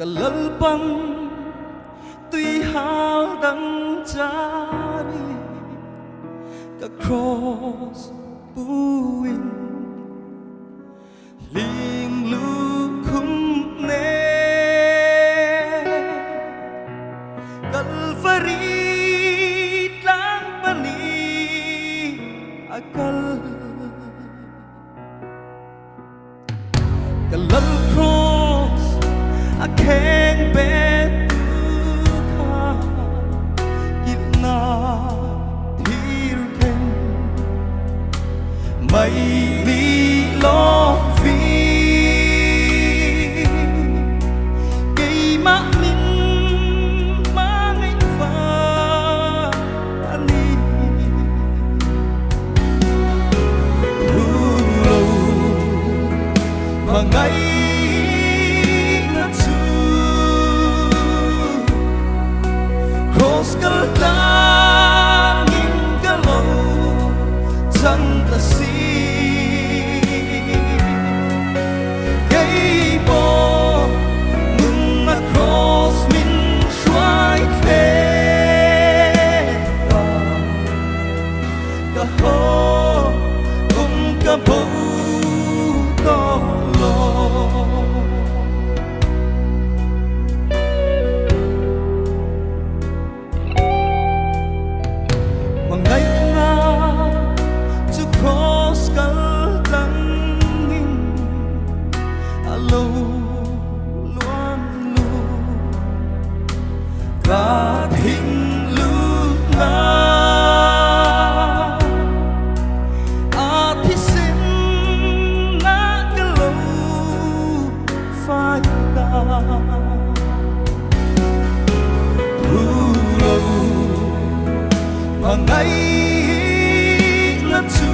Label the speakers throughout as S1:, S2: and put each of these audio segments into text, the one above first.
S1: Ka lalpan tui hal dang chari ka cross puin hling lukhum nen Kalvari tlang pani a kal. Ka lal cross a kheng bet tu kha kilhna thir khen mei ni lo vi keimah min hmangaih fa a ni. Hmangaihna chu Cross kal tlangin ka lo chang ta si. Kei pawh nunna Cross min hruai thleng ta. Ka haw kum ka bo tawh lo. Hmangaihna chu cross kal tlangin a lo luan lut. Ka thinlungna a thisen na ka lo fai ta. Thu lo hmangaihna chu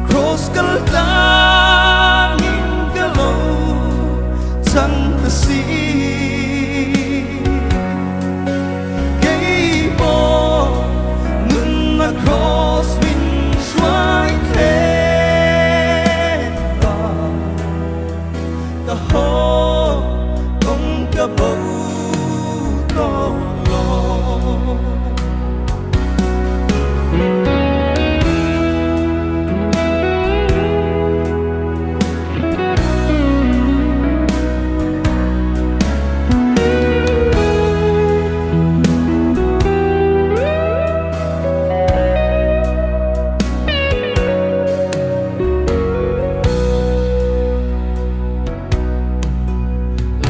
S1: Cross kal tlangin ka lo chang ta si. Kei pawh nunna cross min hruai thleng ta. Ka haw kawng ka bo tawh lo.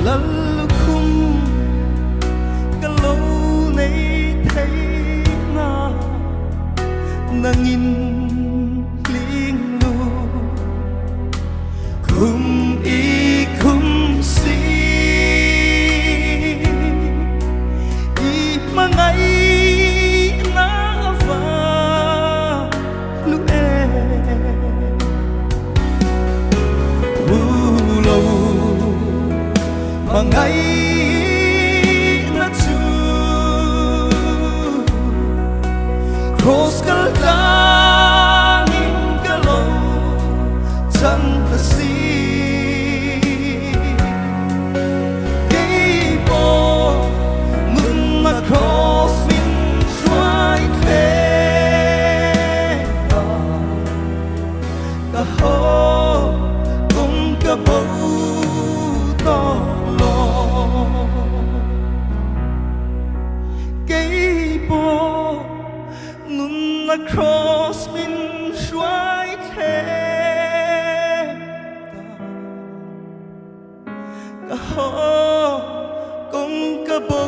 S1: Lallukhum ka lo nei thei na nangin hling lu khum i khum si i hmangaihna va hlu em. Thu lo hmangaihna chu Cross kal tlangin ka lo chang ta si. Kei pawh nunna cross min hruai thleng ta. Ka haw kawng ka bo tawh lo. Kei pawh nunna cross min hruai thleng ta. Ka haw kawng ka bo.